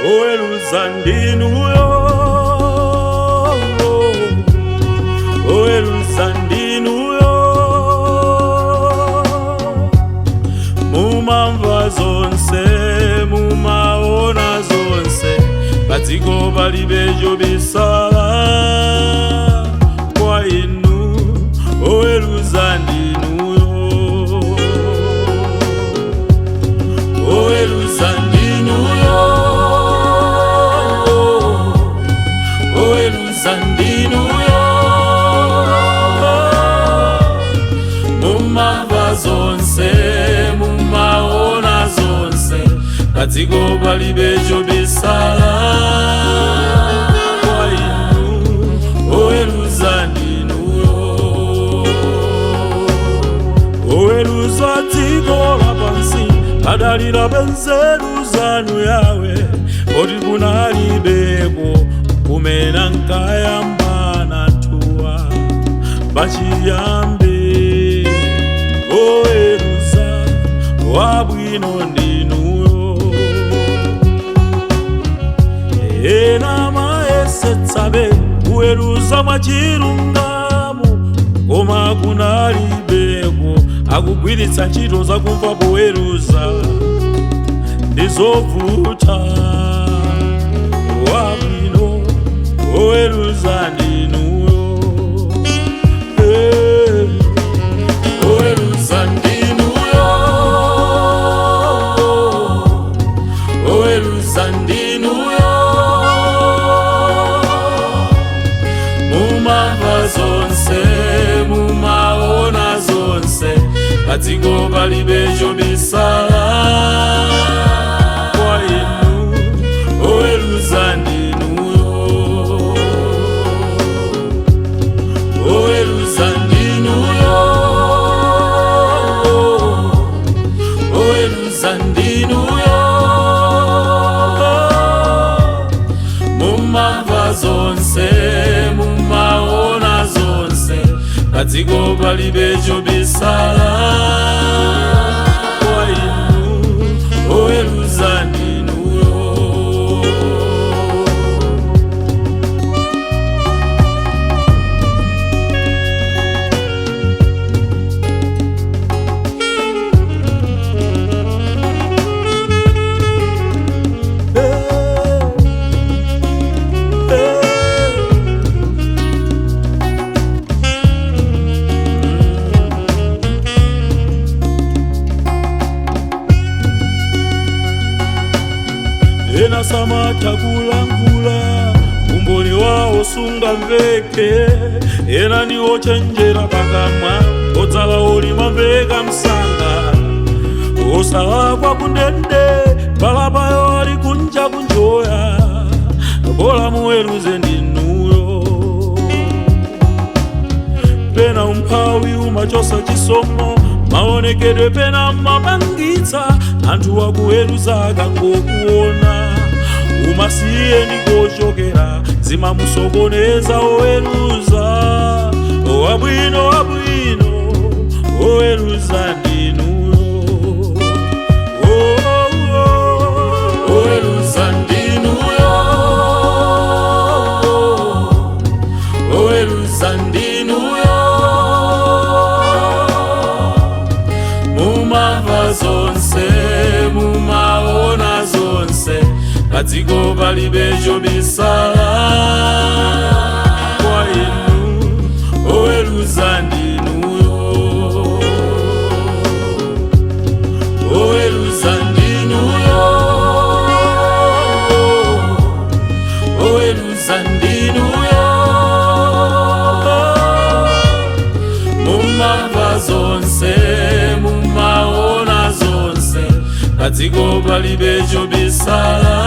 Oweruza ndinuyo, oweruza ndinuyo, mumamva zonse, mumaona zonse, padziko palibe chobisala kwa inu, oweruza ndinuyo, oweruza ndinuyo, oweruza ndinuyo, mumamva zonse, mumaona zonse, padziko palibe chobisala kwa inu, oweruza ndinuyo, oweruza dziko lapansi adalira nzeru zanu yawe, poti kunalibeko kumena nkayambana tuwa pachiyambi. Oweruza wabwino ndinuyo, ena mayesetsabe kuweruza mwachilungamo, koma kunalibeko akugwiritsa ntchito zakumva poweruza ndizovuta. Wabwino oweruza ndinuyo. Hey. Oweruza ndinuyo, oweruza ndinuyo, mumamva zonse, mumaona zonse, padziko palibe chobisala kwa inu, oweruza ndinuyo, oweruza ndinuyo, oweruza ndinuyo, mumamva zonse, mumaona zonse, padziko palibe chobisala kwa inu, oweruza ndinuyo. Hey, hey. Ena samatha kulangula, umboni wawo sungamveke. Ena ndi ochenjera pakamwa, odzala olimamveka msanga, osalakwa kundende, balapayo ali kunja kunjoya. Bola muweruze ndinuyo. Pena umphawi umachosa chisomo, maonekedwe pena mapangitsa anthu akuweruza akangokuona. Umasiye ndikochokera zimamusokoneza oweruza. Wabwino, wabwino, oweruza ndinuyo. Oh, oh, oh. Oweruza ndinuyo, oweruza ndinuyo, mumamva zonse, mumaona zonse, padziko palibe chobisala kwa inu, oweruza ndinuyo, oweruza ndinuyo, oweruza ndinuyo, mumamva zonse, mumaona zonse, padziko palibe chobisala.